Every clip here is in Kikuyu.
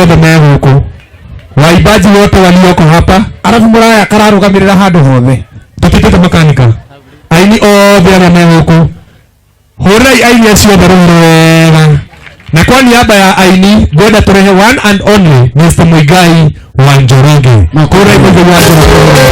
Othe me gũkũ, waimbaji wote walioko hapa. Arabu mũraya kararũgamĩrĩra handũ hothe. Tũtĩtĩte makanika, aini othe arĩa me gũkũ, hũrĩrai aini acio othe rũhĩ wega. Na kwa niaba ya aini ngwenda tũrehe one and only Mr. Muigai wa Njoroge. Hũrĩrai Muigai wa Njoroge.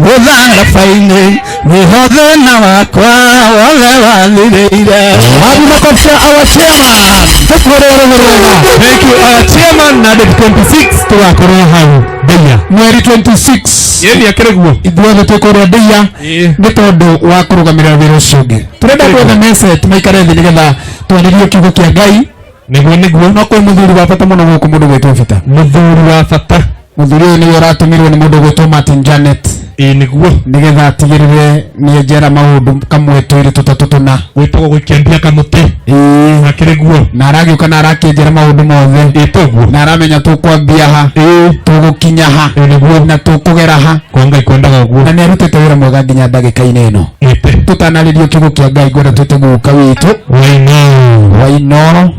Mũtharabainĩ nĩho thĩna wakwa wothe wathirĩire. Wapi makofi ya our chairman? Tukuhũrĩre rũhĩ rwega. Thank you, our chairman. Na date 26 tũgakorwo hau Ndeia. Mweri 26. Ĩĩ, nĩ akĩrĩ guo. Ithuothe twĩ kũrĩa Ndeia. Ĩĩ. Nĩ tondũ wa kũrũgamĩrĩra wĩra ũcio ũngĩ. Tũrenda Kĩrĩ guo. andũ othe meset maikare thĩ nĩgetha twarĩrie kiugo kĩa Ngai. Nĩguo, nĩguo. No kwĩ mũthuri wa bata mũno gũkũ, mũndũ gwĩtwo Bita. Mũthuri wa bata. Mũthuri ũyũ nĩwe ũratũmirwo nĩ mũndũ gwĩtwo Martin Janet. Ĩĩ, nĩguo. Nĩgetha atigĩrĩre nĩ enjera maũndũ kamwe twĩrĩ tũtatũ tũna. Gwĩtagwo gũikia mbia kamũtĩ. Ĩĩ. Akĩrĩ guo. Na aragĩũka na arakĩenjera maũndũ mothe. Ĩĩ, toguo. Na aramenya tũkwambia ha. Ĩĩ. Tũgũkinya ha. Ĩĩ, nĩguo. Na tũkũgera ha. Kwa Ngai kwendaga ũguo. Na nĩ arutĩte wĩra mwega nginya ndagĩka-inĩ ĩno. Ĩte. Tũtanarĩrio kiugo kĩa Ngai, ngwenda twĩte guka witũ. Wainoro. Wainoro.